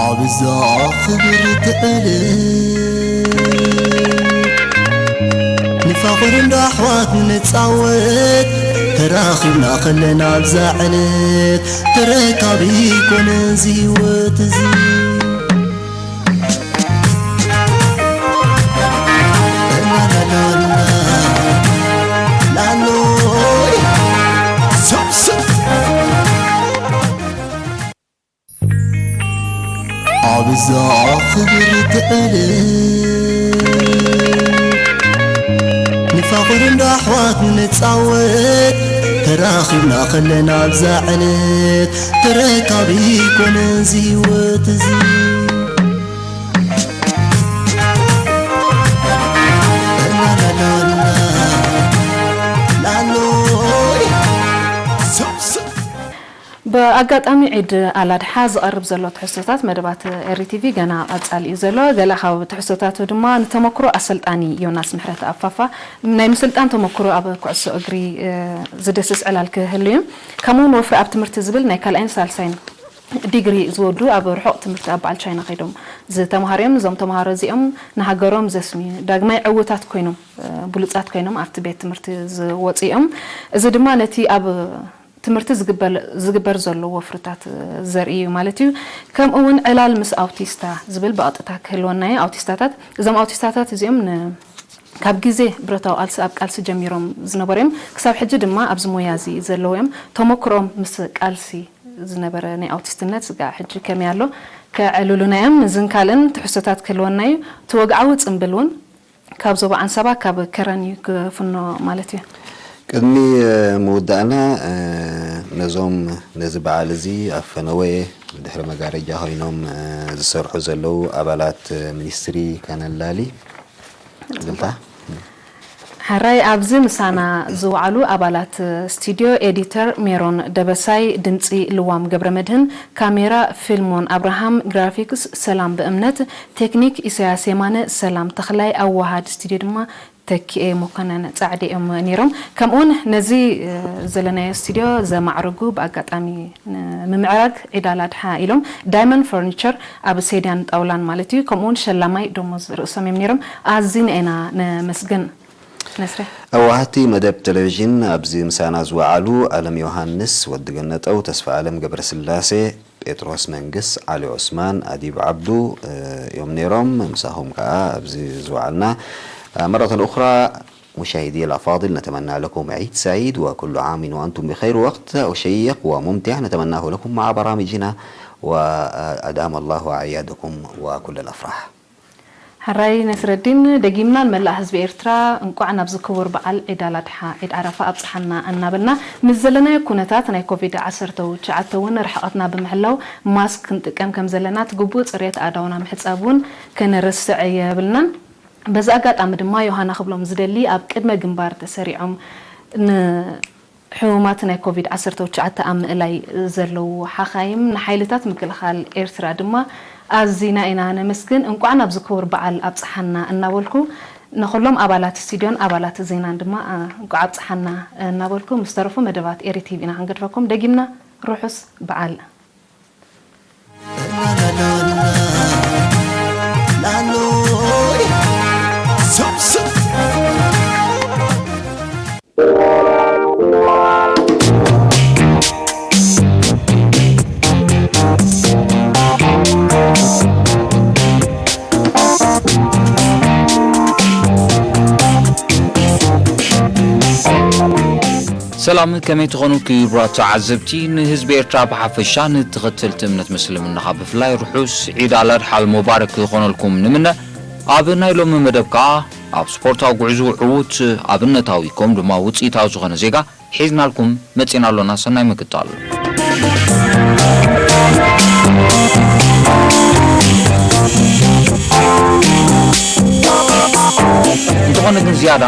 ኣብዛ ክብርቲ ዕለት ንፋቕር እንዶ ኣሕዋት ንጻወት፣ ተራኺብና ከለና ኣብዛ ዕለት ተረካቢ ይኮነ እዚ ህይወት እዚ። ላሎይ ሰብስብ ኣብዛ ክብርቲ ዕለት ንፋቕር እንዶ ኣሕዋት ንጻወት፣ ተራኺብና ከለና ኣብዛ ዕለት ተረካቢ ይኮነ እዚ ህይወት እዚ። ላሎይ ሰብስብ ብኣጋጣሚ ዒድ ኣላድሓ ዝቐርብ ዘሎ ትሕዝቶታት መደባት ኤሪ ቲቪ ገና ቀጻሊ እዩ ዘሎ። ገለ ካብ ትሕዝቶታቱ ድማ ንተመክሮ ኣሰልጣኒ ዮናስ ምሕረተኣብ ፋፋ፣ ናይ ምስልጣን ተመክሮ ኣብ ኩዕሶ እግሪ፣ እ፣ ዝድህስስ ዕላል ክህሉ እዩ። ከምኡውን ወፍሪ ኣብ ትምህርቲ ዝብል ናይ ካልኣይን ሳልሳይን ዲግሪ ዝወዱ ኣብ ርሑቕ ትምህርቲ ኣብ በዓል ቻይና ከይዶም ዝተምሃሩ እዮም። እዞም ተምሃሮ እዚኦም ንሃገሮም ዘስንዩ ዳግማይ ዕዉታት ኮይኖም፣ እ፣ ብሉጻት ኮይኖም ኣብቲ ቤት ትምህርቲ ዝወጹ እዮም። እዚ ድማ ነቲ ኣብ ትምህርቲ ዝግበር፣ ዝግበር ዘሎ ወፍርታት ዘርኢ እዩ ማለት እዩ። ከምኡ እውን ዕላል ምስ ኣውቲስታ ዝብል ብቐጥታ ክህልወና እዩ። ኣውቲስታታት፣ እዞም ኣውቲስታታት እዚኦም ን-፣ ካብ ግዜ ብረታዊ ቃልሲ ኣብ ቃልሲ ጀሚሮም ዝነበሩ እዮም። ክሳብ ሕጂ ድማ ኣብዚ ሞያ እዚ ዘለዉ እዮም። ተመክሮኦም ምስ ቃልሲ ዝነበረ ናይ ኣውቲስትነት ስጋዕ ሕጂ ከመይ ኣሎ? ከዕልሉና እዮም። እዝን ካልእን ትሕዝቶታት ክህልወና እዩ። እቲ ወግዓዊ ጽምብል እውን ካብ ዞባ ዓንሰባ ካብ ከረን እዩ ክፍኖ ማለት እዩ። ቅድሚ፣ እ፣ ምውዳእና፣ እ፣ ነዞም ነዚ በዓል እዚ ኣብ ፈነወ ድሕሪ መጋረጃ ኮይኖም፣ እ፣ ዝሰርሑ ዘለዉ ኣባላት፣ እ፣ ሚኒስትሪ ከነላሊ። ጽብቕታ። ሕራይ ኣብዚ ምሳና ዝወዓሉ ኣባላት ስቱድዮ ኤዲተር ሜሮን ደበሳይ፣ ድምጺ ልዋም ገብረመድህን፣ ካሜራ ፊልሞን ኣብርሃም፣ ግራፊክስ ሰላም ብእምነት፣ ቴክኒክ ኢሳያስ የማነ፣ ሰላም ተኽላይ፣ ኣዋሃድ ስቱድዮ ድማ ተኪኤ መኮነን ጻዕዲ እዮም ነይሮም። ከምኡውን ነዚ፣ እ፣ ዘለናዮ ስቱድዮ ዘማዕረጉ ብኣጋጣሚ ንምምዕራግ ዒድ ኣላድሓ ኢሎም ዳይመንድ ፈርኒቸር ኣብ ሴድያን ጣውላን ማለት እዩ። ከምኡውን ሸላማይ ደሞዝ ርእሶም እዮም ነይሮም። ኣዚና ኢና ነመስግን። ነስረ። ኣዋሃቲ መደብ ቴሌቪዥን ኣብዚ ምሳና ዝወዓሉ ኣለም ዮሃንስ፣ ወዲ ገነጠው፣ ተስፋ ኣለም ገብረስላሴ፣ ጴጥሮስ መንግስ፣ ዓሊ ዑስማን፣ ኣዲብ ዓብዱ፣ እ፣ እዮም ነይሮም። ምሳኹም ከኣ ኣብዚ ዝወዓልና። እ፣ مرة أخرى مشاهدي الأفاضل، نتمنى لكم عيد سعيد وكل عام وأنتم بخير، وقت شيق وممتع نتمناه لكم مع برامجنا، وأدام الله أعيادكم وكل الأفراح. ሕራይ ነስረዲን፣ ደጊምና ንመላእ ህዝቢ ኤርትራ እንቋዕ ናብዚ ክቡር በዓል ዒድ ኣላድሓ፣ ዒድ ዓረፋ ኣብጽሓና እናበልና፣ ምስ ዘለናዮ ኩነታት ናይ ኮቪድ ዓሰርተ ትሽዓተ እውን ርሕቐትና ብምሕላው ማስክ ክንጥቀም ከም ዘለና፣ እቲ ግቡእ ጽሬት ኣእዳውና ምሕጻብ እውን ከነርስዕ የብልናን። በዚ ኣጋጣሚ ድማ ዮሃና ክብሎም ዝደሊ፣ ኣብ ቅድመ ግንባር ተሰሪዖም ን-፣ ሕሙማት ናይ ኮቪድ ዓሰርተ ትሽዓተ ኣብ ምእላይ ዘለዉ ሓኻይም ንሓይልታት ምክልኻል ኤርትራ ድማ ኣዚና ኢና ነመስግን። እንቋዕ ናብዚ ክቡር በዓል ኣብጽሓና እናበልኩ፣ ንኹሎም ኣባላት ስቱድዮን ኣባላት ዜናን ድማ፣ እ፣ እንቋዕ ኣብጽሓና እናበልኩ፣ ምስ ተረፉ መደባት ኤሪ ቲቪ ኢና ክንገድፈኩም። ደጊምና ርሑስ በዓል። ሰላም፣ ከመይ ትኾኑ ክቡራት ተዓዘብቲ? ንህዝቢ ኤርትራ ብሓፈሻ፣ ንተኸተልቲ እምነት ምስልምና ከኣ ብፍላይ ርሑስ ዒድ ኣልኣድሓ ኣልሙባረክ ክኾነልኩም ንምነ። ኣብ ናይ ሎሚ መደብ ከኣ ኣብ ስፖርታዊ ጉዕዞ ዕዉት፣ ኣብነታዊ ከምኡ ድማ ውጽኢታዊ ዝኾነ ዜጋ ሒዝናልኩም መጺና ኣሎና። ሰናይ ምክታል። እንተኾነ ግን ዝያዳ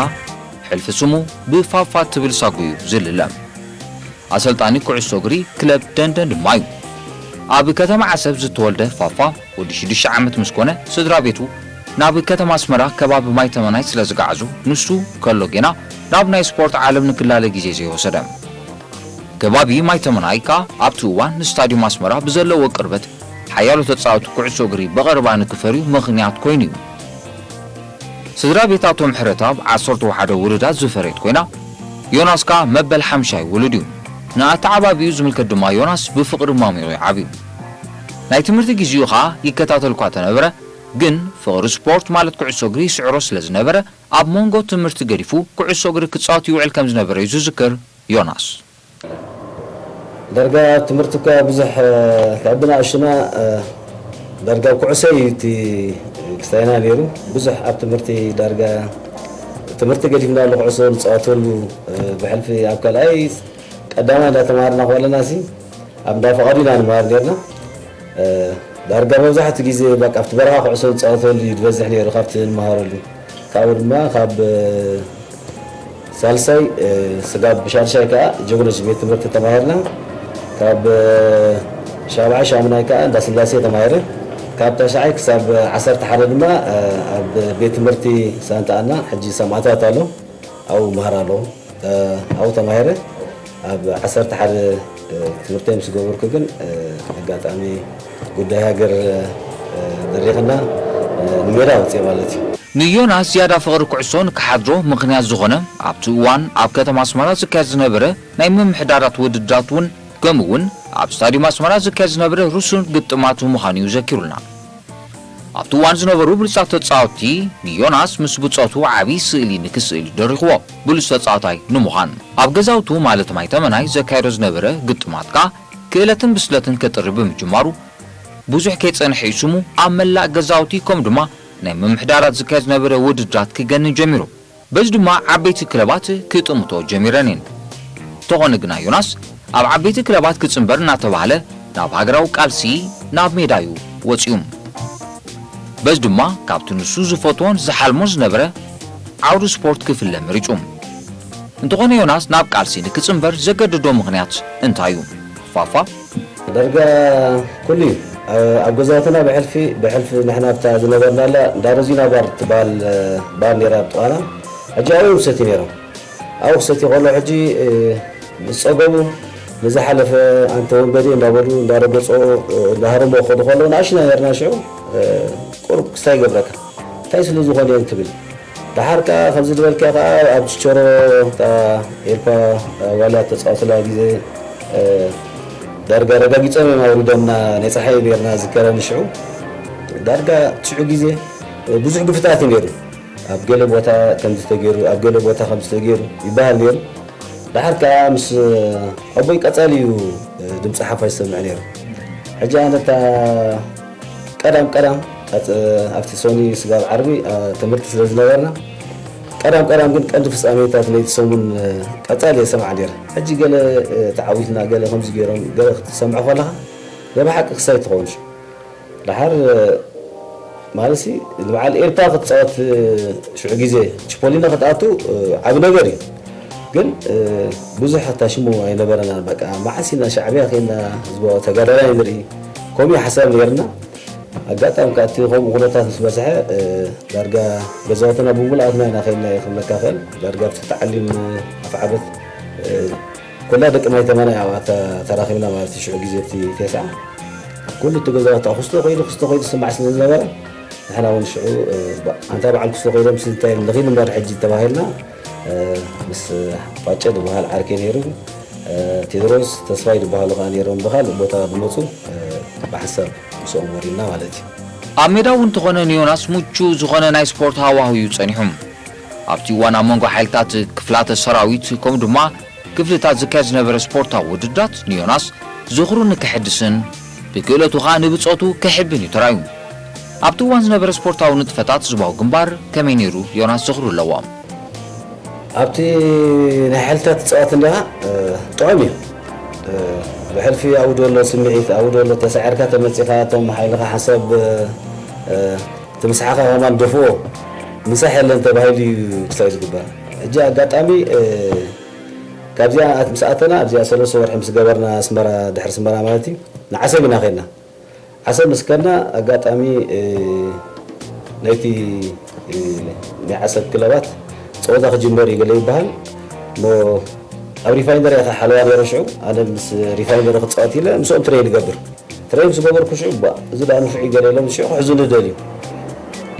ሕልፊ ስሙ ብፋፋ ትብል ሳጉ እዩ ዝልለ። ኣሰልጣኒ ኩዕሶ እግሪ ክለብ ደንደን ድማ እዩ። ኣብ ከተማ ዓሰብ ዝተወልደ ፋፋ፣ ወዲ ሽዱሽተ ዓመት ምስ ኮነ፣ ስድራ ቤቱ ናብ ከተማ ኣስመራ ከባቢ ማይ ተመናይ ስለ ዝገዓዙ፣ ንሱ ከሎ ጌና ናብ ናይ ስፖርት ዓለም ንክላለ ግዜ ዘይወሰደ። ከባቢ ማይ ተመናይ ከኣ ኣብቲ እዋን ንስታድዮም ኣስመራ ብዘለዎ ቅርበት ሓያሎ ተጻወትቲ ኩዕሶ እግሪ ብቐረባ ንክፈርዩ ምኽንያት ኮይኑ እዩ። ስድራ ቤት ኣቶ ምሕረተኣብ ዓሰርተ ሓደ ውሉዳት ዝፈረየት ኮይና፣ ዮናስ ከኣ መበል ሓምሻይ ውሉድ እዩ። ንኣተዓባቢኡ ዝምልከት ድማ ዮናስ ብፍቕሪ ማሚቑ እዩ ዓብዩ። ናይ ትምህርቲ ግዜኡ ከኣ ይከታተል እኳ ተነበረ፣ ግን ፍቕሪ ስፖርት ማለት ኩዕሶ እግሪ ይስዕሮ ስለ ዝነበረ፣ ኣብ መንጎ ትምህርቲ ገዲፉ ኩዕሶ እግሪ ክጻወት ይውዕል ከም ዝነበረ እዩ ዝዝክር ዮናስ። ዳርጋ ኣብ ትምህርቲ እኳ ብዙሕ፣ እ፣ ካብ ብንኣሽቱና፣ እ፣ ዳርጋ ኩዕሶ እዩ እቲ ክስታይና ነይሩ። ብዙሕ ኣብ ትምህርቲ ዳርጋ ትምህርቲ ገዲፍና ኣሎ ኩዕሶ ንጻወተሉ፣ እ፣ ብሕልፊ ኣብ ካልኣይ ቀዳማይ እንዳተማሃርና ከለና ሲ ኣብ እንዳ ፈቓዱ ኢና ንመሃር ነርና። እ፣ ዳርጋ መብዛሕትኡ ግዜ በቃ ኣብቲ በረኻ ኩዕሶ ንጻወተሉ እዩ ዝበዝሕ ነይሩ ካብቲ ንመሃረሉ። ካብኡ ድማ ካብ፣ እ፣ ሳልሳይ፣ እ፣ ስጋብ ሻድሻይ ከኣ ጀግኖች ቤት ትምህርቲ ተማሂርና። ካብ፣ እ፣ ሻብዓይ ሻሙናይ ከኣ እንዳ ስላሴ ተማሂረ። ካብ ታሽዓይ ክሳብ ዓሰርተ ሓደ ድማ፣ እ፣ ኣብ ቤት ትምህርቲ ሳንታ ኣና፣ ሕጂ ሰማእታት ኣሎ፣ ኣብኡ መሃር ኣለኹ። እ፣ ኣብኡ ተማሂረ። ኣብ ዓሰርተ ሓደ፣ እ፣ ትምህርተይ ምስ ገበርኩ ግን፣ እ፣ ኣጋጣሚ ጉዳይ ሃገር፣ እ፣ ደሪኽና፣ እ፣ ንሜዳ ወፅየ ማለት እዩ። ንዮናስ ዝያዳ ፍቕሪ ኩዕሶ ንክሓድሮ ምኽንያት ዝኾነ፣ ኣብቲ እዋን ኣብ ከተማ ኣስመራ ዝካየድ ዝነበረ ናይ ምምሕዳራት ውድድራት እውን፣ ከምኡ እውን ኣብ ስታድዩም ኣስመራ ዝካየድ ዝነበረ ርሱን ግጥማት ምዃኑ እዩ ዘኪሩልና። ኣብቲ እዋን ዝነበሩ ብሉጻት ተጻወትቲ፣ ንዮናስ ምስ ብጾቱ ዓቢ ስእሊ ንክስእል ደሪኽዎ፣ ብሉጽ ተጻዋታይ ንምዃን። ኣብ ገዛውቱ ማለት ማይ ተመናይ ዘካየዶ ዝነበረ ግጥማት ከኣ ክእለትን ብስለትን ከጥሪ ብምጅማሩ፣ ብዙሕ ከይጸንሐ እዩ ስሙ ኣብ መላእ ገዛውቲ ከምኡ ድማ ናይ ምምሕዳራት ዝካየድ ዝነበረ ውድድራት ክገንን ጀሚሩ። በዚ ድማ ዓበይቲ ክለባት ክጥምቶ ጀሚረን እየን። እንተኾነ ግና ዮናስ ኣብ ዓበይቲ ክለባት ክጽንበር እናተባህለ ናብ ሃገራዊ ቃልሲ ናብ ሜዳ እዩ ወጺኡ። በዚ ድማ ካብቲ ንሱ ዝፈትዎን ዝሓልሞን ዝነበረ ዓውዲ ስፖርት ክፍለ መሪጹ። እንተኾነ ዮናስ ናብ ቃልሲ ንክጽንበር ዘገደዶ ምኽንያት እንታይ እዩ? ፋፋ? ዳርጋ ኩሉ እዩ። ኣብ ገዛውትና ብሕልፊ፣ ብሕልፊ ንሕና ኣብታ ዝነበርናላ እንዳ ሮዚና ባር ትበሃል ባር ነይራ ኣብ ጥቓና። ሕጂ ኣብኡ ይሰትዩ ነይሮም። ኣብኡ ክሰትዩ ከሎ ሕጂ፣ እ፣ ምስ ጸገቡ ንዝሓለፈ ኣንተ ወንበዴ እንዳበሉ እንዳረገጾ፣ እ፣ እንዳሃረሞ ክኸዱ ከለዉ ንኣሽና ነርና ሽዑ፣ እ፣ ቁሩብ ክስታይ ይገብረካ። እንታይ ስለ ዝኾነ እዮም ትብል። ደሓር ከኣ ከምዚ ዝበልካ ከኣ ኣብ ችቸሮ እታ ኤልፓ ዋልያ ተጻወትላ ግዜ፣ እ፣ ዳርጋ ረጋጊጾም እዮም ኣውሪዶምና። ናይ ጸሓይ ነርና ዝከረኒ ሽዑ። ዳርጋ ሽዑ ግዜ፣ እ፣ ብዙሕ ግፍታት እዩ ነይሩ። ኣብ ገለ ቦታ ከምዚ ተገይሩ፣ ኣብ ገለ ቦታ ከምዚ ተገይሩ ይበሃል ነይሩ። ደሓር ከኣ ምስ ኣቦይ ቀጻሊ እዩ ድምጺ ሓፋሽ ዝሰምዕ ነይሩ። ሕጂ ኣነ እታ ቀዳም ቀዳም ቀጽ-፣ ኣብቲ ሰሙን ስጋብ ዓርቢ፣ እ፣ ትምህርቲ ስለ ዝነበርና፣ ቀዳም ቀዳም ግን ቀንዲ ፍጻሜታት ናይቲ ሰሙን፣ እ፣ ቀጻሊ እየ ዝሰምዓ ነይረ። ሕጂ ገለ፣ እ፣ ተዓዊትና፣ ገለ ከምዚ ገይሮም፣ ገለ ክትሰምዖ ከለኻ ናይ ብሓቂ ክሳይ ትኸውን። ደሓር፣ ማለትሲ፣ ንበዓል ኤርትራ ክትጻወት፣ ሽዑ ግዜ ቺፖሊና ክትኣቱ፣ ዓቢ ነገር እዩ። ግን፣ ብዙሕ ኣታ ሽሙ ኣይነበረናን። በቃ፣ መዓስ ኢና ሻዕብያ ኬንና ህዝባዊ ተጋዳላይ ንርኢ፣ ከምኡ እዩ ሓሳብ ነይርና። ኣጋጣሚ ከኣ እቲ ከምኡ ኩነታት ምስ በዝሐ፣ ዳርጋ ገዛውትና ብምሉኣትና ኢና ኬንና ክብለካ እኽእል። ዳርጋ ኣብቲ ተዓሊም ኣፍዓበት፣ ኩላ ደቂ ማይ ተመና እያ ኣብኣ ተ-፣ ተራኺብና ማለት እዩ። ሽዑ ግዜ እቲ ቴስዓ ኩሉ እቲ ገዛውቲ ክስቶ ከይዱ፣ ክስቶ ከይዱ ዝስማዕ ስለ ዝነበረ፣ ንሕና እውን ሽዑ፣ እ፣ ባ-፣ ኣንታ በዓል ክስቶ ከይዶም፣ ምስ እንታይ ንኺድ እምበር ሕጂ ተባሂልና፣ እ፣ ምስ ፋጨ ዝበሃል ዓርከይ ነይሩ፣ እ፣ ቴድሮስ ተስፋይ ዝበሃሉ ከኣ ነይሮም፣ ብኻልእ ቦታ ዝመጹ፣ እ፣ ብሓሳብ ምስኦም ወሪድና ማለት እዩ። ኣብ ሜዳ እውን እንተኾነ ንዮናስ ምቹእ ዝኾነ ናይ ስፖርት ሃዋህው እዩ ጸኒሑ። ኣብቲ እዋን ኣብ መንጎ ሓይልታት ክፍላተ ሰራዊት ከምኡ ድማ ክፍልታት ዝካየድ ዝነበረ ስፖርታዊ ውድድራት ንዮናስ ዝኽሩ ንክሕድስን ብክእለቱ ኸኣ ንብጾቱ ክሕብን እዩ ተራእዩ። ኣብቲ እዋን ዝነበረ ስፖርታዊ ንጥፈታት ህዝባዊ ግንባር ከመይ ነይሩ ዮናስ ዝኽሩ ኣለዎ። ኣብቲ ናይ ሓይልታት ትጻወት እንዲኻ፣ እ፣ ጥዑም እዩ። እ፣ ብሕልፊ ኣብኡ ዘሎ ስምዒት፣ ኣብኡ ዘሎ ተሳዒርካ ተመጺኻ፣ እቶም ሓይልኻ ሓንሳብ፣ እ፣ እቲ ምስሓኻ ከማን ደፍኦ፣ ምሳሕ የለን ተባሂሉ እዩ ክሳይ ዝግበር። ሕጂ ኣጋጣሚ፣ እ፣ ካብዚኣ ኣት-፣ ምስ ኣተና ኣብዚኣ ሰለስተ ወርሒ ምስ ገበርና ኣስመራ፣ ድሕሪ ኣስመራ ማለት እዩ፣ ንዓሰብ ኢና ኸድና። ዓሰብ ምስ ከድና ኣጋጣሚ፣ እ፣ ናይቲ፣ እ፣ ናይ ዓሰብ ክለባት ጸወታ ክጅመር እዩ ገለ ይበሃል። እሞ ኣብ ሪፋይነር እያ ሓለዋ ነይረ ሽዑ። ኣነ ምስ ሪፋይነር ክጻወት ኢለ ምስኦም ትሬን ይገብር። ትሬን ምስ ገበርኩ ሽዑ፣ ባ፣ እዚ ደኣ ንፉዕ እዩ ገለ ኢሎም ሽዑ ክሕዙኒ ደልዩ።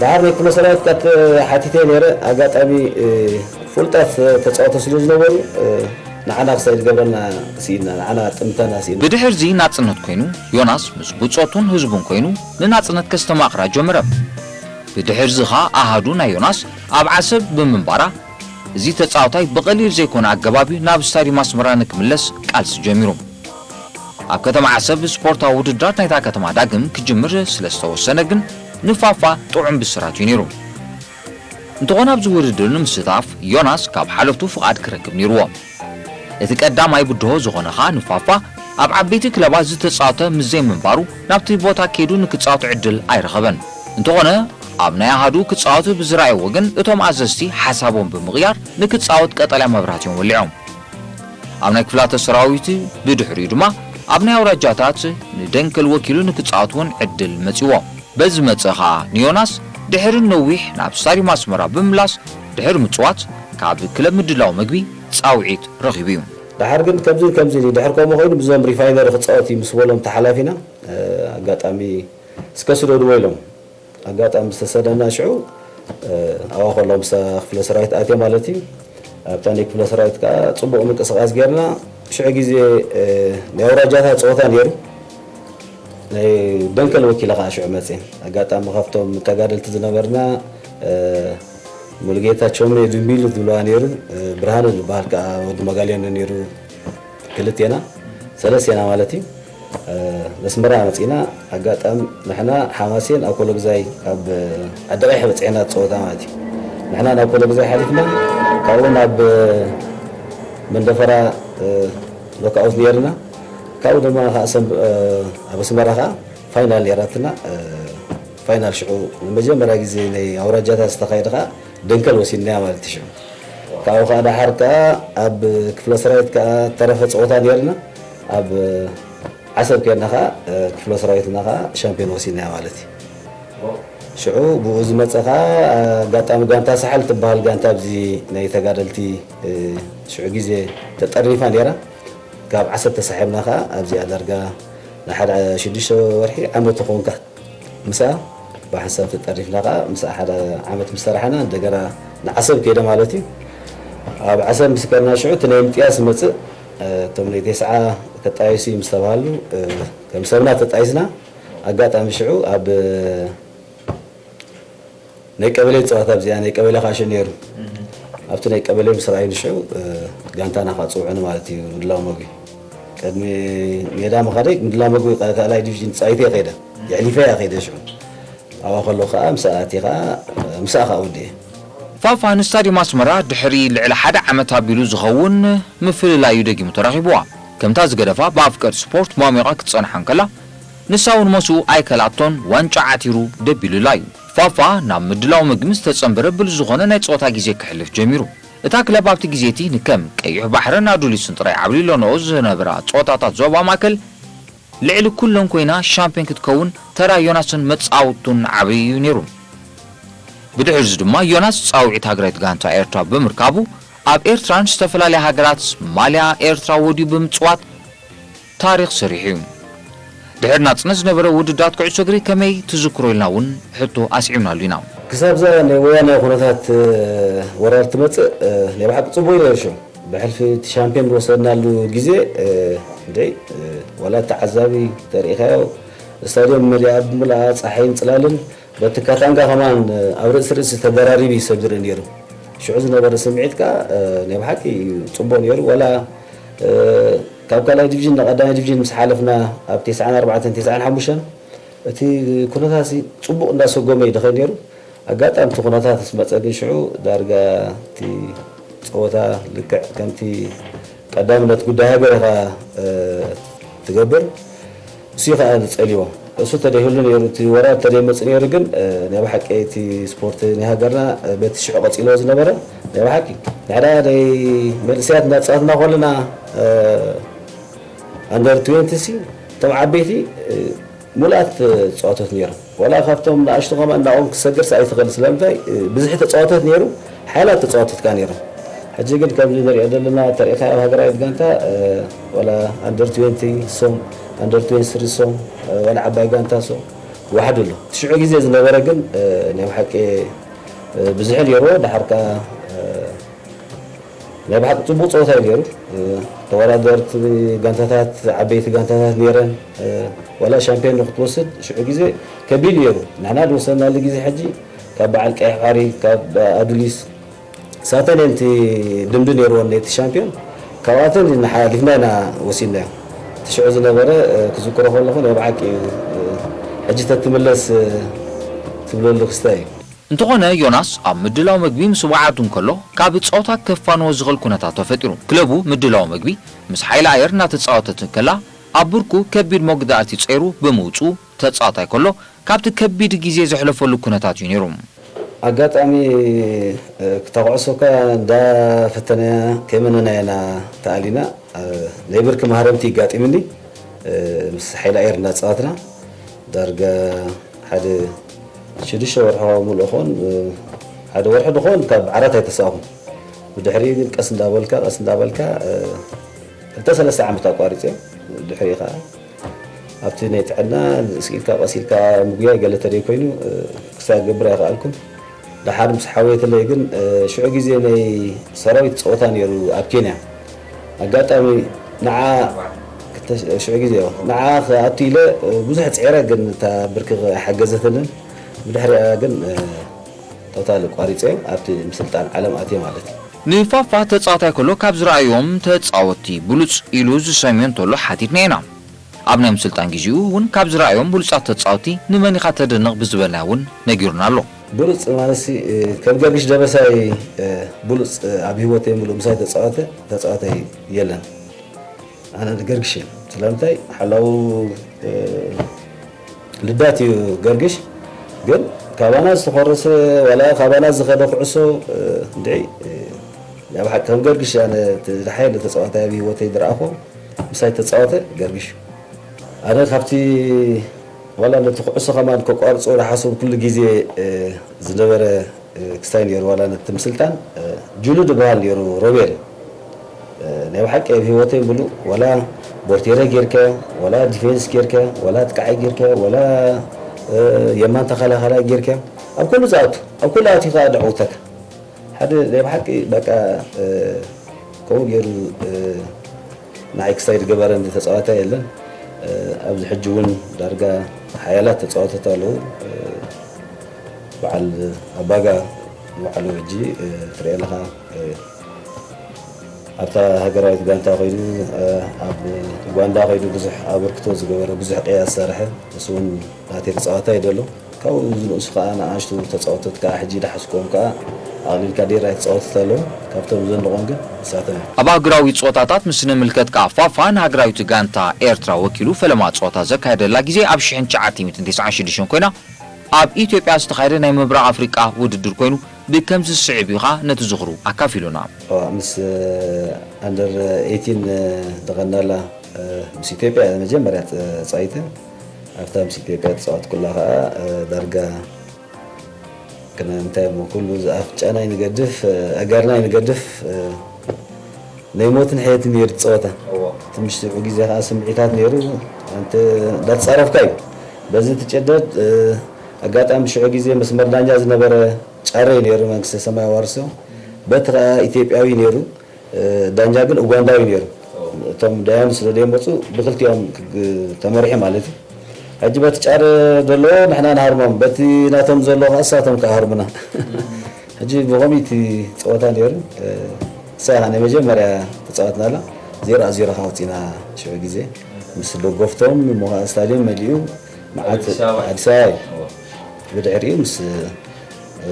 ደሓር ናይ ክፍለ ሰራዊት ካብ ሓቲተ ነይረ፣ ኣጋጣሚ፣ እ፣ ፍሉጣት ተጻወቶ ስለ ዝነበሩ፣ እ፣ ንዓና ክሳይ ዝገብረና ስኢንና፣ ንዓና ጥምተና ስኢንና። ብድሕርዚ ናጽነት ኮይኑ፣ ዮናስ ምስ ብጾቱን ህዝቡን ኮይኑ ንናጽነት ከስተማቕራ ጀመረ። ብድሕርዚ ኸኣ ኣሃዱ ናይ ዮናስ ኣብ ዓሰብ ብምንባራ፣ እዚ ተጻዋታይ ብቐሊል ዘይኮነ ኣገባብ ናብ ስታድዩም ኣስመራ ንክምለስ ቃልሲ ጀሚሩ። ኣብ ከተማ ዓሰብ ስፖርታዊ ውድድራት ናይታ ከተማ ዳግም ክጅምር ስለ ዝተወሰነ ግን ንፋፋ ጥዑም ብስራት እዩ ነይሩ። እንተኾነ ኣብዚ ውድድር ንምስታፍ ዮናስ ካብ ሓለፍቱ ፍቓድ ክረክብ ነይርዎ። እቲ ቀዳማይ ብድሆ ዝኾነ ኸኣ ንፋፋ ኣብ ዓበይቲ ክለባት ዝተጻወተ ምስ ዘይምንባሩ ናብቲ ቦታ ከይዱ ንክጻወት ዕድል ኣይረኸበን። እንተኾነ ኣብ ናይ ኣሃዱ ክጻወት ብዝረኣይዎ ግን እቶም ኣዘዝቲ ሓሳቦም ብምቕያር ንክጻወት ቀጠልያ መብራህቲ እዮም ወሊዖም። ኣብ ናይ ክፍላተ ሰራዊት ብድሕሪኡ ድማ ኣብ ናይ ኣውራጃታት ንደንከል ወኪሉ ንክጻወት እውን ዕድል መጺዎ። በዚ መጸ ኸኣ ንዮናስ ድሕሪ ነዊሕ ናብ ስታድዩም ኣስመራ ብምምላስ ድሕሪ ምጽዋት ካብ ክለብ ምድላው መግቢ ጻውዒት ረኺቡ እዩ። ደሓር ግን ከምዚ ከምዚ ኢሉ፣ ድሕር ከምኡ ኮይኑ ብዞም ሪፋይነሪ ክጻወት እዩ ምስ በሎም ተሓላፊና፣ እ፣ ኣጋጣሚ እስከ ስደድዎ ኢሎም። ኣጋጣሚ ዝተሰደና ሽዑ፣ እ፣ ኣብኣ ከሎ ምስ ክፍለ ሰራዊት ኣትየ ማለት እዩ። ኣብታ ናይ ክፍለ ሰራዊት ከኣ ጽቡቕ ምንቅስቓስ ጌርና። ሽዑ ግዜ፣ እ፣ ናይ ኣውራጃታት ጸወታ ነይሩ። ናይ ደንከል ወኪለ ከኣ ሽዑ መጽየ። ኣጋጣሚ ካብቶም ተጋደልቲ ዝነበርና፣ እ፣ ሙሉጌታ ቾሜ ድንቢሉ ዝብለዋ ነይሩ፣ እ፣ ብርሃነ ዝበሃል ከኣ ወዲ መጋልዮን ነይሩ። ክልቴና፣ ሰለስቴና ማለት እዩ። እ፣ ነስመራ መጺና። ኣጋጣሚ ንሕና ሓማሴን ኣብ ኮሎግዛይ ኣብ ዓዲ ቀይሕ በጺሕና ጸወታ ማለት እዩ። ንሕና ናብ ኮሎግዛይ ሓሊፍና፣ ካብኡ ናብ መንደፈራ፣ እ፣ ኖክኣውት ነይርና። ካብኡ ድማ ከኣ ሰም-፣ እ፣ ኣብ ኣስመራ ከኣ ፋይናል ነይራትና። እ፣ ፋይናል ሽዑ ንመጀመርያ ግዜ ናይ ኣውራጃታት ዝተኻየደ ከኣ ደንከል ወሲድናያ ማለት እዩ። ሽዑ ካብኡ ከኣ ደሓር ከኣ ኣብ ክፍለ ሰራዊት ከኣ ተረፈ ጸወታ ነይርና። ኣብ ዓሰብ ከድና ከኣ፣ እ፣ ክፍለ ሰራዊትና ከኣ ሻምፒዮን ወሲድናያ ማለት እዩ። ሽዑ ብኡ ዝመጸ ከኣ ኣጋጣሚ ጋንታ ሳሕል ትበሃል ጋንታ ኣብዚ ናይ ተጋደልቲ፣ እ፣ ሽዑ ግዜ ተጠርኒፋ ነይራ። ካብ ዓሰብ ተሳሒብና ከኣ ኣብዚኣ ዳርጋ ንሓደ ሽዱሽተ ወርሒ ዓመት ትኸውን ከኣ ምስኣ ብሓንሳብ ተጠሪፍና ከኣ ምስኣ ሓደ ዓመት ምስ ሰራሕና እንደገና ንዓሰብ ከይደ ማለት እዩ። ኣብ ዓሰብ ምስ ከድና ሽዑ እቲ ናይ ምጥያስ ዝመጽእ፣ እ፣ እቶም ናይ ተስዓ ተጣየሱ ምስ ተባሃሉ፣ እ፣ ከም ሰብና ተጣይስና። ኣጋጣሚ ሽዑ ኣብ ናይ ቀበሌ ጸዋታ ኣብዚኣ ናይ ቀበሌ ከኣ ሽዑ ነይሩ። ኣብቲ ናይ ቀበሌ ምስ ረኣዩኒ ሽዑ፣ እ፣ ጋንታና ከኣ ጽውዑኒ ማለት እዩ። ምድላው መግቢ ቅድሚ ሜዳ ምኻደይ ምድላው መግቢ ካ-፣ ካልኣይ ዲቪዥን ተጻዊተ እየ ከይደ። የሕሊፈ እየ ከይደ ሽዑ። ኣብኣ ከለኹ ከኣ ምስኣ ኣትየ ከኣ፣ እ፣ ምስኣ ከኣ ወዲኤ። ፋፋ ንስታድዩም ኣስመራ ድሕሪ ልዕሊ ሓደ ዓመት ኣቢሉ ዝኸውን ምፍልላዩ ደጊሙ ተራኺብዋ። ከምታ ዝገደፋ ብኣፍቀርቲ ስፖርት ሟሚቓ ክትጸንሓ እንከላ፣ ንሳ እውን መስኡ ኣይከልኣቶን ዋንጫ ዓቲሩ ደቢሉላ እዩ። ፋፋ ናብ ምድላው ምግቢ ዝተጸንበረ ብሉጽ ዝኾነ ናይ ጸወታ ግዜ ከሕልፍ ጀሚሩ። እታ ክለብ ኣብቲ ግዜ እቲ ንከም ቀይሕ ባሕርን ኣዱሊስን ጥራይ ዓብሊሎንኦ ዝነበራ ጸወታታት ዞባ ማእከል ልዕሊ ኩለን ኮይና ሻምፒዮን ክትከውን ተራ ዮናስን መጻወቱን ዓቢ እዩ ነይሩ። ብድሕሪዚ ድማ ዮናስ ጻውዒት ሃገራዊት ጋንታ ኤርትራ ብምርካቡ ኣብ ኤርትራን ዝተፈላለያ ሃገራት ማልያ ኤርትራ ወድዩ ብምጽዋት ታሪኽ ሰሪሑ እዩ። ድሕሪ ናጽነት ዝነበረ ውድድራት ኩዕሶ እግሪ ከመይ ትዝክሮ ኢልና እውን ሕቶ ኣስዒብናሉ ኢና። ክሳብ እዛ ናይ ወያናዊ ኩነታት፣ እ፣ ወራር ትመጽእ፣ እ፣ ናይ ብሓቂ ጽቡቕ እዩ ነይሩ ሽዑ። ብሕልፊ እቲ ሻምፒዮን ዝወሰድናሉ ግዜ፣ እ፣ እንድዒ፣ እ፣ ዋላ ተዓዛቢ ተሪኢኻዮ፣ ስታድዮም መሊኣ ብምልኣ ጸሓይን ጽላልን፣ በቲ ካታንጋ ከማን፣ እ፣ ኣብ ርእሲ ርእሲ ተደራሪቡ እዩ ሰብ ዝርኢ ነይሩ። ሽዑ ዝነበረ ስምዒት ከኣ፣ እ፣ ናይ ብሓቂ እዩ ጽቡቕ ነይሩ። ዋላ፣ እ፣ ካብ ካልኣይ ዲቪዥን ናብ ቀዳማይ ዲቪዥን ምስ ሓለፍና ኣብ ተስዓን ኣርባዕተን ተስዓን ሓሙሽተን እቲ ኩነታት ሲ ጽቡቕ እንዳሰጎመ እዩ ዝኸይድ ነይሩ። ኣጋጣሚ እቲ ኩነታት ምስ መጸ ግን ሽዑ ዳርጋ እቲ ጸወታ ልክዕ ከምቲ ቀዳምነት ጉዳይ ሃገር ኢኻ፣ እ፣ ትገብር። እሱ ከኣ ዝጸልዎ። እሱ ተደይህሉ ነይሩ፣ እቲ ወራር ተደይመጽእ ነይሩ ግን፣ እ፣ ናይ ብሓቂ እቲ ስፖርት ናይ ሃገርና፣ እ፣ በቲ ሽዑ ቀጺልዎ ዝነበረ ናይ ብሓቂ ንሕና ናይ መንእሰያት እንዳጻወትና ከለና፣ እ፣ ኣንደር ትዌንቲ ሲ እቶም ዓበይቲ፣ እ፣ ሙሉኣት ተጻዋቶት ነይሮም። ዋላ ካብቶም ንኣሽቱ ከማን ናብኦም ክሰግርስ ኣይትኽእል። ስለምንታይ? እ፣ ብዝሒ ተጻዋቶት ነይሩ፣ ሓያላት ተጻዋቶት ከኣ ነይሮም። ሕጂ ግን ከምዚ ንሪኦ ዘለና ተሪኢኻ ኣብ ሃገራዊት ጋንታ፣ እ፣ ዋላ ኣንደር ትዌንቲ እሶም ኣንደር ትዌንቲ ስሪ ሶ፣ እ፣ ዋላ ዓባይ ጋንታ ሶ፣ ዋሕድ ኣሎ። እቲ ሽዑ ግዜ ዝነበረ ግን፣ እ፣ ናይ ብሓቂ፣ እ፣ ብዝሒ ነይርዎ። ደሓር ከኣ፣ እ፣ ናይ ብሓቂ ጽቡቕ ጸወታ እዩ ነይሩ። እ፣ ተወዳደርቲ ጋንታታት፣ ዓበይቲ ጋንታታት ነይረን። እ፣ ዋላ ሻምፒዮን ንክትወስድ ሽዑ ግዜ ከቢድ ነይሩ። ንሕና ዝወሰድናሉ ግዜ ሕጂ ካብ በዓል ቀይሕ ባሕሪ፣ ካብ ኣዱሊስ፣ ሳተን እንቲ ልምዲ ነይርወን ነቲ ሻምፒዮን፣ ካብኣተን ሓሊፍና ኢና ወሲድናዮ። እቲ ሽዑ ዝነበረ፣ እ፣ ክዝክሮ ከለኹ ናይ ብሓቂ እዩ፣ እ፣ ሕጂ ተትምለስ፣ እ፣ ትብለሉ ክስታይ እዩ። እንተኾነ፣ ዮናስ ኣብ ምድላው መግቢ ምስ ወዓቱ እንከሎ፣ ካብ ጸወታ ከፋንዎ ዝኽእል ኩነታት ተፈጢሩ። ክለቡ ምድላው መግቢ ምስ ሓይሊ ኣየር እናተጻወተት እንከላ፣ ኣብ ብርኩ ከቢድ መጉዳእቲ ጸይሩ ብምውጽኡ፣ ተጻዋታይ ከሎ ካብቲ ከቢድ ግዜ ዘሕለፈሉ ኩነታት እዩ ነይሩ። ኣጋጣሚ፣ እ፣ ክታ ኩዕሶ እኳ እንዳፈተናያ ከይመነናያ ኢና ተኣሊና። እ፣ ናይ ብርኪ ማህረምቲ ይጋጢምኒ። እ፣ ምስ ሓይሊ ኣየር እንዳጻወትና ዳርጋ ሓደ ሽዱሽተ ወርሖ ሙሉእ ኾን፣ እ፣ ሓደ ወርሒ ድኾን ካብ ዓራት ኣይተሳእኹን። ብድሕሪኡ ግን ቀስ እንዳበልካ፣ ቀስ እንዳበልካ፣ እ፣ ክልተ ሰለስተ ዓመት ኣቋሪጸ። ድሕሪኡ ኸዓ ኣብቲ ናይ ጥዕና ስኢልካ ቀሲልካ ምጉያይ ገለ ተደይ ኮይኑ፣ እ፣ ክሳብ ክገብር ኣይከኣልኩን። ደሓር ምስ ሓወየትለይ ግን፣ እ፣ ሽዑ ግዜ ናይ ሰራዊት ጸወታ ነይሩ ኣብ ኬንያ። ኣጋጣሚ ንዓ ክተ-፣ ሽዑ ግዜ ንዓ ክኣቱ ኢለ፣ እ፣ ብዙሕ ጽዕረ ግን እታ ብርኪ ኣይሓገዘትንን። ብድሕሪኣ ግን፣ እ፣ ቶታል ቋሪጸ ኣብቲ ምስልጣን ዓለም ኣትየ ማለት እዩ። ንፋፋ ተጻዋታይ ከሎ ካብ ዝረኣዮም ተጻወትቲ ብሉጽ ኢሉ ዝሰምዮ እንተሎ ሓቲትና ኢና። ኣብ ናይ ምስልጣን ግዜኡ እውን ካብ ዝረኣዮም ብሉጻት ተጻወትቲ ንመን ኢኻ ተደንቕ ብዝበልና እውን ነጊሩና ኣሎ። ብሉጽ ማለትሲ፣ እ፣ ከም ገርግሽ ደበሳይ፣ እ፣ ብሉጽ፣ እ፣ ኣብ ህይወተይ ምሉእ ምሳይ ተጻወተ ተጻዋታይ የለን። ኣነ ገርግሽ እየ። ስለምንታይ ሓላው፣ እ፣ ልዳት እዩ ገርግሽ። ግን ካባና ዝተኾረሰ ዋላ ካባና ዝኸደ ኩዕሶ፣ እ፣ እንድዒ፣ እ፣ ናይ ብሓቂ ከም ገርግሽ ኣነ እቲ ዝሓየለ ተጻዋታይ ኣብ ህይወተይ ዝረኣኹ ምሳይ ተጻወተ ገርግሽ እዩ። ኣነ ካብቲ ዋላ ነቲ ኩዕሶ ከማን ከቋርጾ ዝሓሰቡ ኩሉ ግዜ፣ እ፣ ዝነበረ፣ እ፣ ክስታይ ነይሩ። ዋላ ነቲ ምስልጣን፣ እ፣ ጁሉ ዝበሃል ነይሩ ሮቤል። እ፣ ናይ ብሓቂ ኣብ ህይወተይ ምሉእ ዋላ ቦርቴረ ጌርካዮ፣ ዋላ ዲፌንስ ጌርካዮ፣ ዋላ ኣጥቃዓይ ጌርካዮ፣ ዋላ፣ እ፣ የማን ተኸላኸላይ ጌርካዮ፣ ኣብ ኩሉ ዝኣቱ፣ ኣብ ኩሉ ኣትዩ ከኣ ደዕውተካ። ሓደ ናይ ብሓቂ በቃ፣ እ፣ ከምኡ ገይሩ፣ እ፣ ንዓይ ክስታይ ዝገበረኒ ተጻዋታይ የለን። እ፣ ኣብዚ ሕጂ እውን ዳርጋ ሓያላት ተጻወተት ኣለዉ። እ፣ በዓል ኣባጋ ባዕሉ ሕጂ፣ እ፣ ትሪኦ ኣለኻ፣ እ፣ ኣብታ ሃገራዊት ጋንታ ኮይኑ፣ እ፣ ኣብ ኡጋንዳ ኮይኑ ብዙሕ ኣበርክቶ ዝገበረ፣ ብዙሕ ቅያ ዝሰርሐ፣ ንሱ እውን ናተይ ተጻዋታይ እዩ ዘሎ። ካብኡ ዝንእሱ ከኣ ንኣሽቱ ተጻወትት ከኣ ሕጂ ደሓስኮም ከኣ ኣቕሊልካ ዴራ ይተጻወትት ኣለዉ። ካብቶም ዘንድቖም ግን ንሳቶም እዮም። ኣብ ኣህጉራዊ ጸወታታት ምስ ንምልከት ከኣ ፋፋ ንሃገራዊት ጋንታ ኤርትራ ወኪሉ ፈለማ ጸወታ ዘካየደላ ግዜ ኣብ ሽሕን ትሽዓተ ሚእትን ተስዓን ሽዱሽተን ኮይና ኣብ ኢትዮጵያ ዝተኻየደ ናይ ምብራቕ ኣፍሪቃ ውድድር ኮይኑ ብከምዚ ዝስዕብ እዩ ከኣ ነቲ ዝኽሩ ኣካፊሉና። ኦ፣ ምስ፣ እ፣ ኣንደር ኤይቲን፣ እ፣ ዝቐናላ፣ እ፣ ምስ ኢትዮጵያ መጀመርያ ጸ-፣ ጸይተ ኣብታ ምስ ኢትዮጵያ ተጻወትኩላ ከኣ፣ እ፣ ዳርጋ ክነ እንታይ እሞ ኩሉ ኣፍንጫና ይንገድፍ፣ እ፣ ኣጋርና ይንገድፍ፣ እ፣ ናይ ሞትን ሕየትን ነይሩ እቲ ጸወታ። እዎ። እቲ ምሽትኡ ግዜ ከኣ ስምዒታት ነይሩ፣ ኣንተ እንዳተጻረፍካ እዩ። በዚ ትጨደድ፣ እ፣ ኣጋጣሚ ሽዑ ግዜ መስመር ዳኛ ዝነበረ ጫረ እዩ ነይሩ፣ መንግስተ ሰማይ ኣዋርሶ። በቲ ከኣ ኢትዮጵያዊ ነይሩ። እ፣ ዳኛ ግን ኡጋንዳዊ ነይሩ። እቶም ዳያኑ ስለ ዘይመጹ ብክልቲኦም ክግ-፣ ተመሪሑ ማለት እዩ። ሕጂ በቲ ጫር ዘለዎ ንሕና ንሃርሞም፣ በቲ ናቶም ዘሎ ከኣ እሳቶም ክሃርሙና። ሕጂ ብኸምኡ እቲ ጸወታ ነይሩ። እ፣ እሳ ኢኻ ናይ መጀመርያ ተጻወትናላ። ዜሮ ዜሮ ከኣ ወጺና ሽዑ ግዜ ምስ ደገፍቶም እሞ ከኣ ስታድዮም መሊኡ መዓት ኣዲስ ኣበባ እዩ። ኣዲስ ኣበባ እዩ። እዎ። ብድሕሪኡ ምስ እ፣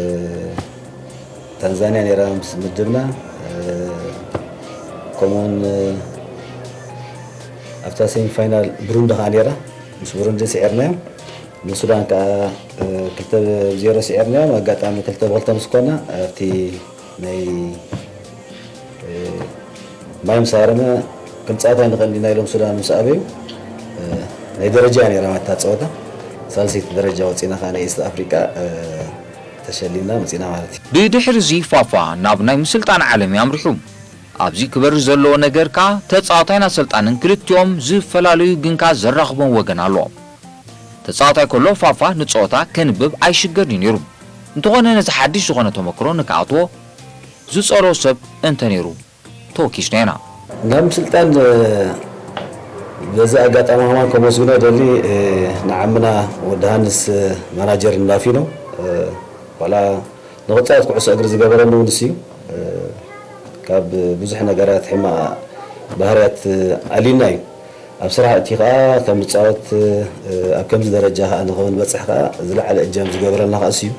ታንዛንያ ነይራ ምስ ምድብና፣ እ፣ ከምኡውን፣ እ፣ ኣብታ ሴሚ ፋይናል ብሩንዲ ከኣ ነይራ። ምስ ብሩንዲ ስዒርናዮም። ንሱዳን ከኣ፣ እ፣ ክልተ ብዜሮ ስዒርናዮም። ኣጋጣሚ ክልተ ብክልተ ምስ ኮና፣ ኣብቲ ናይ እ፣ ማይ ምስ ሃረመ ክንጻወት ኣይንኽእልን ኢና ኢሎም ሱዳን ምስ ኣበዩ፣ እ፣ ናይ ደረጃ ነይራ ማለት እታ ጸወታ። ሳልሰይቲ ደረጃ ወጺና ከኣ ናይ ኢስት ኣፍሪቃ፣ እ፣ ተሸሊምና መጺና ማለት እዩ። ብድሕሪ እዚ ፋፋ ናብ ናይ ምስልጣን ዓለም እዩ ኣምሪሑ። ኣብዚ ክበርህ ዘለዎ ነገር ከኣ ተጻዋታይን ኣሰልጣንን ክልቲኦም ዝፈላለዩ ግን ከኣ ዘራኽቦም ወገን ኣሎ። ተጻዋታይ ከሎ ፋፋ ንጸወታ ከንብብ ኣይሽገርን እዩ ነይሩ። እንተኾነ ነዚ ሓድሽ ዝኾነ ተመክሮ ንክኣትዎ ዝጸልኦ ሰብ እንተ ነይሩ ተወኪስና ኢና። ናብ ምስልጣን በዚ ኣጋጣሚ ከማን ከመስግኖ ደሊ ንዓምና ወዲ ሃንስ ማናጀር እንዳፊኖ ዋላ ንኽጻወት ኩዕሶ እግሪ ዝገበረኒ እውን እሱ እዩ። ካብ ብዙሕ ነገራት ሕማቕ ባህርያት ኣሊና እዩ። ኣብ ስራሕ እቲ ከኣ ከም ንጻወት ኣብ ከምዚ ደረጃ ከኣ ንኽንበጽሕ ከኣ ዝለዓለ እጃም ዝገበረልና ከኣ እሱ እዩ።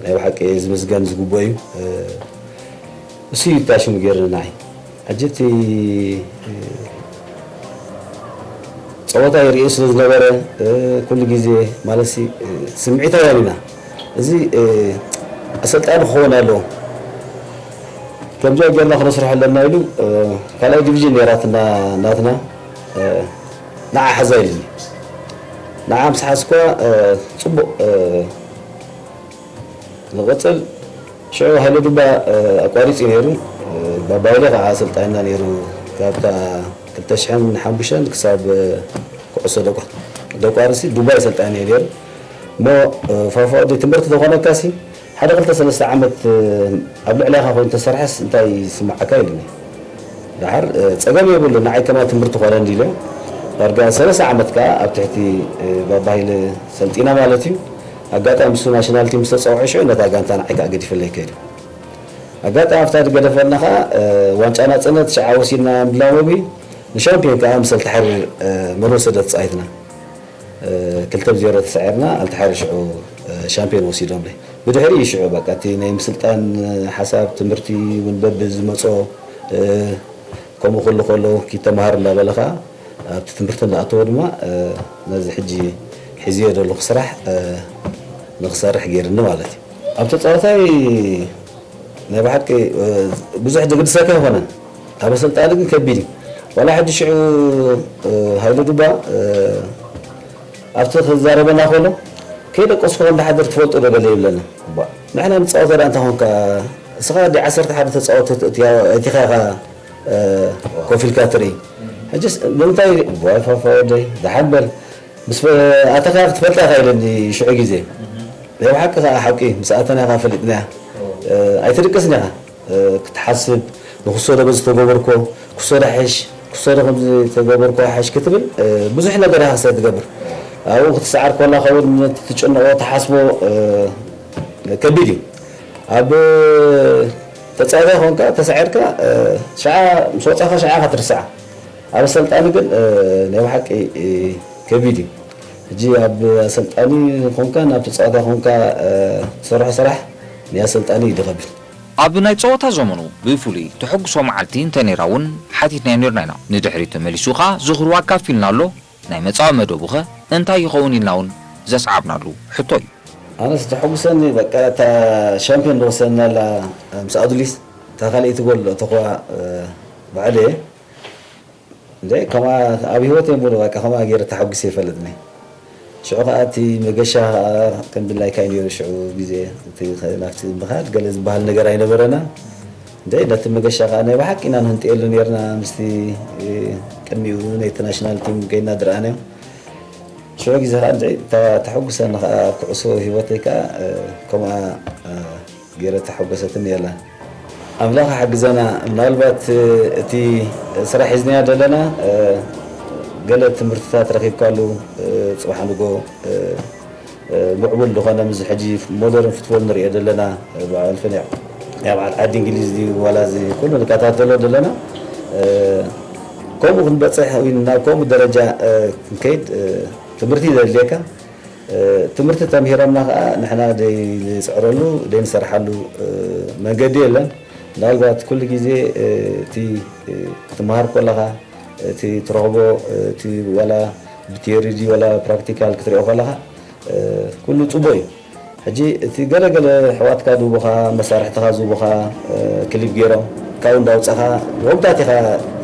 ናይ ብሓቂ ዝምስገን ዝግብኦ እዩ። እሱ እዩ እታ ሽሙ ገይሩኒ ንዓይ። ሕጂ እቲ ጸወታ ይርእዮ ስለ ዝነበረ ኩሉ ግዜ ማለት ሲ ስምዒታውያን ኢና። እዚ ኣሰልጣኒ ክኸውን ኣለዎ። ከምዚኣ ጌርና ክነስርሖ ኣለና ኢሉ ካልኣይ ዲቪዥን ነይራትና ናትና ንዓ ሓዛ ኢሉኒ። ንዓ ምስ ሓዝኳ ጽቡቕ ንቕጽል ሽዑ ሃይለ ዱባ ኣቋሪጹ ነይሩ። ባባይለ ከዓ ኣሰልጣንና ነይሩ። ካብታ ክልተ ሽሕን ሓሙሽተን ክሳብ ኩዕሶ ደቋርሲ ዱባይ ኣሰልጣኒ ነይሩ። እሞ ፋፋ ወደይ ትምህርቲ ተኾነካሲ ሓደ ክልተ ሰለስተ ዓመት ኣብ ልዕሊኻ ኮይኑ ተሰርሐስ እንታይ ይስምዓካ ኢሉኒ። ደሓር ጸገም የብሉ ንዓይ ከማ ትምህርቲ ኮነ እንዲለ ዳርጋ ሰለስተ ዓመት ከዓ ኣብ ትሕቲ ባባይለ ሰልጢና ማለት እዩ። ኣጋጣሚ እሱ ናሽናል ቲም ዝተጸውዐ ሽዑ ነታ ጋንታ ንዓይ ከዓ ገዲፈለይ ከይዱ። ኣጋጣሚ ኣብታ ዝገደፈልና ከዓ ዋንጫ ናጽነት ሽዓ ወሲድና ምላሞቢ ንሻምፒዮን ከዓ ምስ ኣልተሓሪር መን ወሰደ ተጻዊትና ክልተ ብዜሮ ተሳዒርና ኣልተሓሪር ሽዑ ሻምፒዮን ወሲዶምለይ። ብድሕሪ እዩ ሽዑ በቃ እቲ ናይ ምስልጣን ሓሳብ ትምህርቲ እውን በብ ዝመጾ ከምኡ ክሉ ከሎ ኪተመሃር እንዳበለ ከዓ ኣብቲ ትምህርቲ እንዳኣተወ ድማ ነዚ ሕጂ ሒዝዮ ዘለኹ ስራሕ ንክሰርሕ ገይርኒ ማለት እዩ። ኣብ ተፃዋታይ ናይ ብሓቂ ብዙሕ ድግድሰካ ኣይኮነን። ኣብ ኣሰልጣኒ ግን ከቢድ እዩ። ዋላ ሕጂ ሽዑ ሃይሉ ዱባ ኣብቲ ክዛረበና ከሎ ከይደቀስኩ ከም ድሓድር ትፈልጦ ዶ ገለ ይብለና። ንሕና ንፃወት ዳ እንተ ኮንካ እስኻ ዲ ዓሰርተ ሓደ ተፃወት እቲኻ ኢኻ ኮፍ ኢልካ ትርኢ። ሕጅስ ንምንታይ ዋይ ፋፋ ወደይ ደሓን በል ምስ ኣተኻ ክትፈልጣ ኢኻ ኢለኒ ሽዑ ግዜ። ናይ ብሓቂ ኸዓ ሓቂ ምስ ኣተና ኢኻ ፈሊጥናያ። ኣይትድቅስን ኢኻ ክትሓስብ ንክሶ ዶ በዚ ተገበርኮ ክሶ ዶ ሕሽ ክሶ ዶ ከምዚ ተገበርኮ ሕሽ ክትብል ብዙሕ ነገር ኢኻ ክሰ ትገብር። ኣብኡ ክትሰዓር ኮላ ከውን ትጭንቆ ትሓስቦ ከቢድ እዩ። ኣብ ተጻዋታይ ኾንካ ተሳዒርካ ሸዓ ምስ ወጻኻ ሸዓ ኢኻ ትርስዓ። ኣብ ኣሰልጣኒ ግን ናይ ብሓቂ ከቢድ እዩ። ሕጂ ኣብ ኣሰልጣኒ ኾንካ ናብ ተጻዋታይ ኾንካ ትሰርሖ ስራሕ ናይ ኣሰልጣኒ እዩ ዝኸብድ። ኣብ ናይ ጸወታ ዘመኑ ብፍሉይ ተሐጉሶ መዓልቲ እንተ ነይራ እውን ሓቲትናዮ ነርና ኢና። ንድሕሪት ተመሊሱ ኸኣ ዝኽሩ ኣካፊልና ኣሎ። ናይ መጻኢ መደቡኸ እንታይ ይኸውን ኢልና እውን ዘስዓብናሉ ሕቶ እዩ። ኣነስ ተሐጉሰኒ በቃ እታ ሻምፒዮን ዝወሰድናላ ምስ ኣዱሊስ እታ ካልኣይቲ ጎል እተኾዋ ባዕለየ እንደ ከማ ኣብ ህይወተይ ሙሉ በቃ ከማ ገይረ ተሐጉሰ ይፈልጥኒ። ሽዑ ከኣ እቲ መገሻ ከኣ ከም ድላይካ እዩ ነይሩ ሽዑ ግዜ እቲ ናብቲ ምኻድ ገለ ዝበሃል ነገር ኣይነበረና። እንደ ነቲ መገሻ ከኣ ናይ ብሓቂ ኢና ንህንጥየሉ ነርና ምስቲ ቅድሚኡ ነቲ ናሽናል ቲም ከይና ድረኣናዮ ሽዑ ግዜ ከኣ እንደ ተሐጉሰኒ ከኣ ኩዕሶ ህይወተይ ከኣ ከምኣ ገይረ ተሐጎሰትኒ የላን። ኣምላኽ ሓግዘና ምናልባት እቲ ስራሕ ሒዝናዮ ዘለና ገለ ትምህርትታት ረኺብካሉ ጽባሕ ንጎ ምዕቡል ዝኾነ ምስ ሕጂ ሞደርን ፉትቦል ንሪኦ ዘለና ብዓል ፈኒዕ ናይ በዓል ዓዲ እንግሊዝ ድዩ ዋላ እዚ ኩሉ ንከታተሎ ዘለና ከምኡ ክንበፅሕ ወይ ናብ ከምኡ ደረጃ ክንከይድ ትምህርቲ ዘድልየካ ትምህርቲ ተምሂሮምና ከዓ ንሕና ደይንፅዕረሉ ደይንሰርሓሉ መንገዲ የለን። ምናልባት ኩሉ ግዜ እቲ ክትመሃር ከለኻ እቲ ትረኽቦ እቲ ዋላ ብቲዮሪ ድዩ ዋላ ፕራክቲካል ክትሪኦ ከለኻ ኩሉ ፅቡቅ እዩ። ሕጂ እቲ ገለገለ ኣሕዋትካ ዝህቡኻ መሳርሕትኻ ዝህቡኻ ክሊፕ ገይሮም ካብኡ እንዳውፃኻ ወግዳት ኢኻ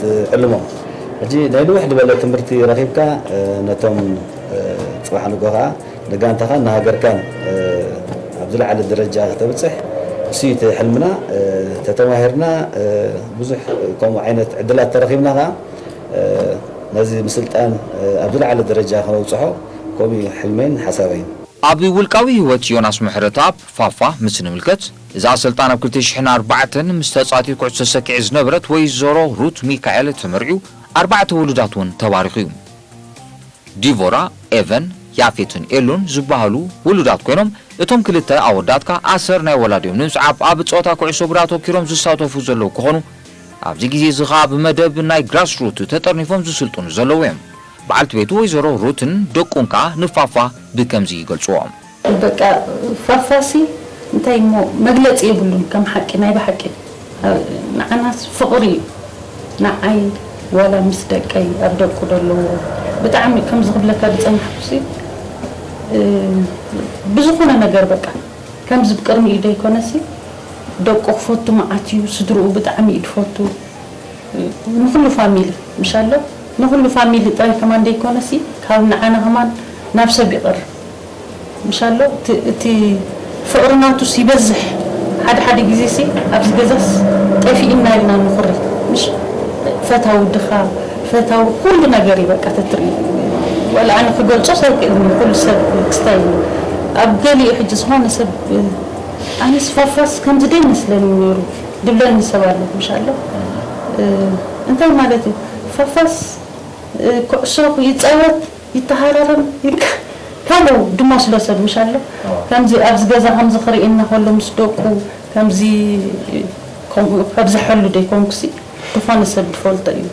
ትዕልሞም። ሕጂ ናይ ንውሕ ዝበለ ትምህርቲ ረኺብካ ነቶም ፅባሕ ንጎ ከዓ ንጋንታኻን ንሃገርካን ኣብ ዝለዓለ ደረጃ ከተብፅሕ እሱ እቲ ሕልምና። እ፣ ተተማሂርና፣ እ፣ ብዙሕ ከምኡ ዓይነት ዕድላት ተረኺብና ከኣ፣ እ፣ ነዚ ምስልጣን፣ እ፣ ኣብ ዝለዓለ ደረጃ ከነብጽሖ ከምኡ እዩ ሕልመይን ሓሳበይን። ኣብ ውልቃዊ ህይወት ዮናስ ምሕረተኣብ፣ ፋፋ፣ ምስ ንምልከት፣ እዛ ኣሰልጣን ኣብ ክልተ ሽሕን ኣርባዕተን ምስ ተጻዋቲት ኩዕሶ ሰኪዐ ዝነበረት ወይዘሮ ሩት ሚካኤል ተመርዕዩ፣ ኣርባዕተ ውሉዳት እውን ተባሪኹ እዩ። ዲቮራ፣ ኤቨን፣ ያፌትን ኤሉን ዝበሃሉ ውሉዳት ኮይኖም፣ እቶም ክልተ ኣወዳት ከኣ ኣሰር ናይ ወላዲኦም ንምስዓብ ኣብ ጸወታ ኩዕሶ እግሪ ኣተኲሮም ዝሳተፉ ዘለዉ ክኾኑ፣ ኣብዚ ግዜ እዚ ከኣ ብመደብ ናይ ግራስሩት ተጠርኒፎም ዝስልጥኑ ዘለዉ እዮም። በዓልቲ ቤቱ ወይዘሮ ሩትን ደቁን ከኣ ንፋፋ ብከምዚ ይገልጽዎ። በቃ ፋፋሲ እንታይ እሞ መግለጺ የብሉን። ከም ሓቂ፣ ናይ ብሓቂ ንዓናስ ፍቕሪ እዩ። ንዓይ ዋላ ምስ ደቀይ ኣብ ደቁ ደለዎ ብጣዕሚ ከምዚ ክብለካ ዝጸናሕኩሲ፣ እ፣ ብዝኾነ ነገር በቃ ከምዚ ብቅድሚኡ ደይኮነሲ ደቁ ክፈቱ መዓት እዩ። ስድርኡ ብጣዕሚ እዩ ዝፈቱ። ንኹሉ ፋሚሊ ምሽ ኣሎ። ንኹሉ ፋሚሊ ጥራይ ከማን ደይኮነሲ ካብ ንዓና ከማን ናብ ሰብ ይቐርብ ምሽ ኣሎ። እቲ፣ እቲ ፍቕሪ ናቱስ ይበዝሕ። ሓደ ሓደ ግዜሲ ኣብዚ ገዛስ ጠፊእና ኢልና ንኹሪ። ምሽ ፈታዊ ድኻ፣ ፈታዊ ኩሉ ነገር እዩ በቃ ተትርኢ። ዋላ ኣነ ክገልጾስ ኣይክእልን እዩ፣ ኩሉ ሰብ ክስታይ እዩ። ኣብ ገሊኡ ሕጂ ዝኾነ ሰብ፣ ኣነስ ፋፋስ ከምዚ ደይመስለኒ ነይሩ ድብለኒ ሰብ ኣሎ ምሽ ኣሎ። እ፣ እንታይ ማለት እዩ? ፋፋስ፣ እ፣ ኩዕሶ ይጻወት፣ ይተሃራረም፣ ይካ-፣ ካልእ ድመስሎ ሰብ ምሽ ኣሎ። ከምዚ ኣብዚ ገዛ ከምዚ ክርእየና ከሎ ምስ ደቁ ከምዚ ከምኡ ከብዝሐሉ ደይኮንኩሲ፣ ዝኾነ ሰብ ዝፈልጦ እዩ።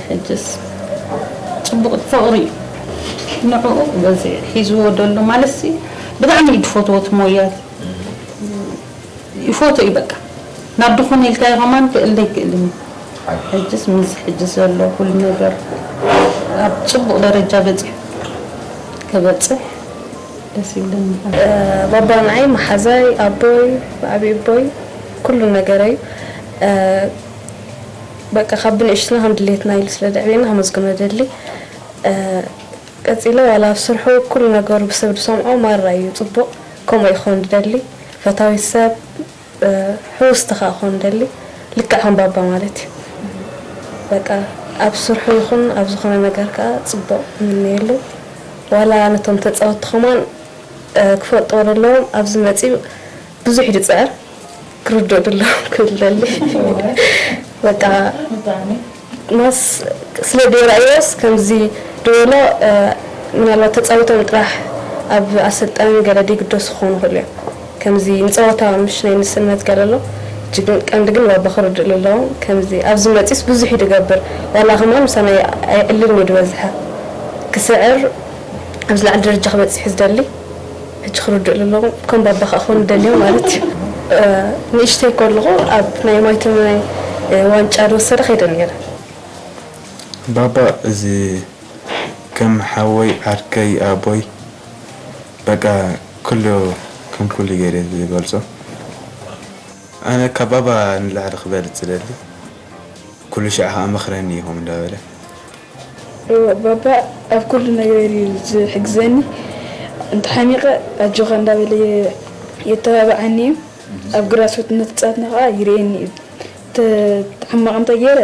ሕጅስ ጽቡቕ ፍቕሪ እዩ። ንዕኡ በዚ ሒዝዎ ደሎ ማለትሲ ብጣዕሚ እዩ ዝፈትዎ እቲ ሞያ። ይፈትዎ እዩ በቃ። ናብ ድኹን ኢልካዮ ከማን ክእለ ኣይክእልን እዩ። ሕጅስ ምስ ሕጂ ዘሎ ኩሉ ነገር ኣብ ጽቡቕ ደረጃ በጺሑ ክበጽሕ ደስ ይብለኒ። እ፣ ባባ ንዓይ መሓዛይ፣ ኣቦይ፣ ዓብዪ ኣቦይ፣ ኩሉ ነገረይ። እ፣ በቃ ካብ ብንእሽትና ከም ድሌትና ኢሉ ስለ ዘዕብየና ከመስግኖ ደሊ። እ፣ ቀጺለ ዋላ ኣብ ስርሑ ኩሉ ነገሩ ብሰብ ዝሰምዖ ማራ እዩ ጽቡቕ። ከምኡ ይኸውን ዝደሊ። ፈታዊት ሰብ፣ እ፣ ሕውስቲ ከኣ ክኾን ደሊ። ልክዕ ከም ባባ ማለት እዩ። በቃ ኣብ ስርሑ ይኹን ኣብ ዝኾነ ነገር ከኣ ጽቡቕ እምነየሉ። ዋላ ነቶም ተጻወትቲ ከማን፣ እ፣ ክፈልጥዎ ዘለዎም ኣብዚ መጺኡ ብዙሕ እዩ ዝጽዕር። ክርድኡ ዘለዎም ክብል ደሊ። በቃ ማስ ስለ ደይረኣዮስ ከምዚ ዝበሎ፣ እ፣ ምናልባት ተጻዊቶም ጥራሕ ኣብ ኣሰልጣኒ ገለ ደይግደሱ ክኾኑ ይኽእሉ እዮም። ከምዚ ንጸወታ ምሽ ናይ ንእስነት ገለ ኣሎ። እጂ ግን ቀንዲ ግን ባባ ክርድኡ ኣለዎም። ከምዚ ኣብዚ መጺስ ብዙሕ እዩ ዝገብር። ዋላ ከማን ምሳና ኣይ-፣ ኣይዕልልን እዩ ዝበዝሐ። ክስዕር ኣብ ዝለዓለ ደረጃ ክበጽሕ እዩ ዝደሊ። ሕጂ ክርድኡ ኣለዎም። ከም ባባ ከኣ ክኾኑ ደልዮም ማለት እዩ። እ፣ ንእሽተይ ከለኹ ኣብ ናይ ማይቶማይ፣ እ፣ ዋንጫ ዝወሰደ ከይደ ነይረ። ባባ እዚ ከም ሓወይ፣ ዓርከይ፣ ኣቦይ፣ በቃ ኩሉ ከም ኩሉ ገይረ ዝገልጾ። ኣነ ካብ ባባ ንላዕሊ ክበልጽ ዝደሊ፣ ኩሉ ሻዕ ከኣ መኽረኒ እዩ ከምኡ እንዳበለ። እወ፣ ባባ ኣብ ኩሉ ነገር እዩ ዝሕግዘኒ። እንተሓሚቐ ኣጆኻ እንዳበለ የ-፣ የተባብዓኒ እዩ። ኣብ ግራስሩት እናተጻወትና ከኣ ይርእየኒ እዩ። ተ-፣ ሕማቕ እንተ ገይረ፣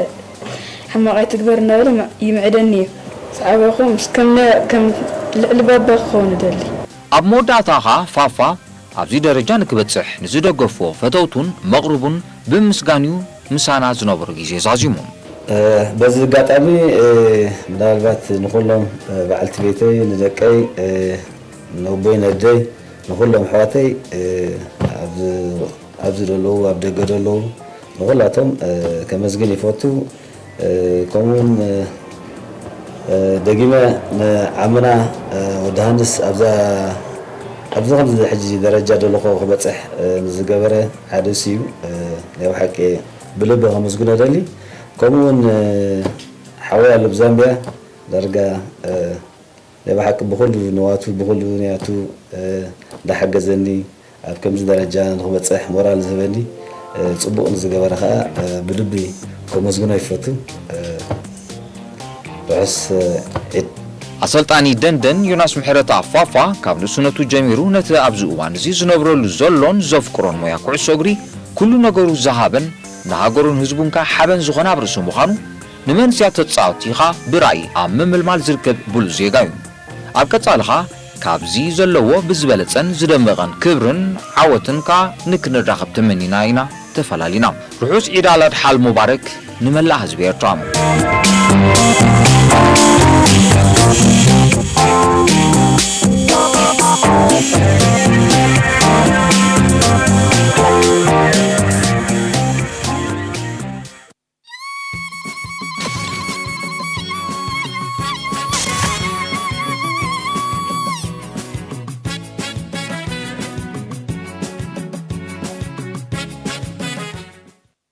ሕማቕ ኣይትግበር እናበለ ማ-፣ ይምዕደኒ እዩ። ዝዓበኹ ምስ ከም ነ-፣ ከም ልዕሊ ባባ ክኸውን እደሊ። ኣብ መወዳእታ ኸኣ ፋፋ ኣብዚ ደረጃ ንክበጽሕ ንዝደገፍዎ ፈተውቱን መቕርቡን ብምምስጋን እዩ ምሳና ዝነበሮ ግዜ ዛዚሙ። እ፣ በዚ ኣጋጣሚ፣ እ፣ ምናልባት ንኹሎም፣ እ፣ በዓልቲ ቤተይ፣ ንደቀይ፣ እ፣ ነቦይ ነደይ፣ ንኹሎም ኣሕዋተይ፣ እ፣ ኣብ፣ ኣብዚ ዘለዉ፣ ኣብ ደገ ዘለዉ፣ ንኹላቶም፣ እ፣ ከመስግን ይፈቱ። እ፣ ከምኡውን፣ እ፣ እ፣ ደጊመ ንዓምና፣ እ፣ ወዲ ሃንስ ኣብዛ፣ ኣብዚ ከምዚ ሕጂ ደረጃ ደለኹ ክበጽሕ፣ እ፣ ንዝገበረ ሓደ እሱ እዩ። እ፣ ናይ ብሓቂ ብልቢ ከመስግኖ ደሊ። ከምኡውን፣ እ፣ ሓወይ ኣሎ ብዛምቢያ ዳርጋ፣ እ፣ ናይ ብሓቂ ብኹሉ ንዋቱ፣ ብኹሉ ንያቱ፣ እ፣ እንዳሓገዘኒ፣ ኣብ ከምዚ ደረጃ ንኽበጽሕ ሞራል ዝህበኒ፣ እ፣ ጽቡቕ ንዝገበረ ኸኣ፣ እ፣ ብልቢ ከመስግኖ ይፈቱ። እ፣ ርሑስ፣ እ፣ ዒድ። ኣሰልጣኒ ደንደን ዮናስ ምሕረት ኣፋፋ ካብ ንእስነቱ ጀሚሩ ነቲ ኣብዚ እዋን እዚ ዝነብረሉ ዘሎን ዘፍቅሮን ሞያ ኩዕሶ እግሪ ኩሉ ነገሩ ዝሃበን ንሃገሩን ህዝቡን ከኣ ሓበን ዝኾነ ኣብ ርእሲ ምዃኑ፣ ንመንስያ ተጻወትቲ ኸኣ ብራእይ ኣብ ምምልማል ዝርከብ ብሉጽ ዜጋ እዩ። ኣብ ቀጻሊ ኸኣ ካብዚ ዘለዎ ብዝበለጸን ዝደመቐን ክብርን ዓወትን ከኣ ንክንራኸብ ተመኒና ኢና ተፈላሊና። ርሑስ ዒድ ኣል ኣድሓ ኣል ሙባረክ ንመላእ ህዝቢ ኤርትራ።